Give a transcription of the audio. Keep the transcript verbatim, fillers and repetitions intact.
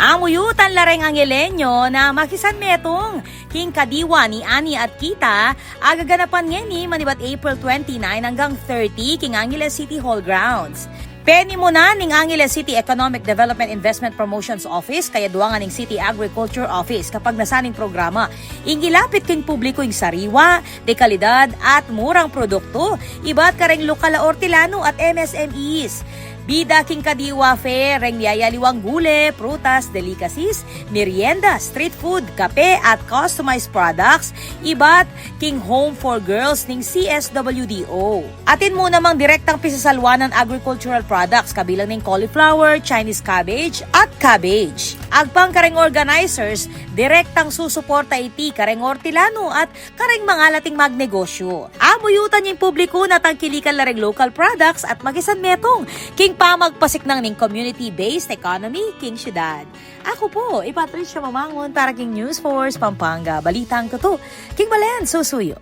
Amuyutan la reng Angelenyo na makisanmetung king kadiwa ni Ani at Kita, a gaganapan ngeni manibat April twenty-nine anggang thirty king Angeles City Hall grounds. Penimunan ning Angeles City Economic Development Investment Promotions Office kayadwa ngan ning City Agriculture Office kapagnasan ning programa ing ilapit king publiku ing sariwa, de kalidad at murang produktu, ibat kareng lokal a ortilanu at M S M Es. Bida king kadiwa fair reng miyayaliwang gule, prutas, delicacies, merienda, street food, kape at customized products, ibat king Home for Girls ning C S W D O. Atin mu namang direktang pisasalwanan agricultural products kabilang ning cauliflower, Chinese cabbage at cabbage. Agpang kareng organizers, direktang susuporta iti kareng ortilanu at kareng mangalating magnegosyu. Amuyutan ing publiku na tangkilikan la reng local products at makisanmetung king pamagpasiknang ning community-based economy king syudad. Aku pu i Patricia Mamangun para king News Force Pampanga, balitang tutu king balen susuyu.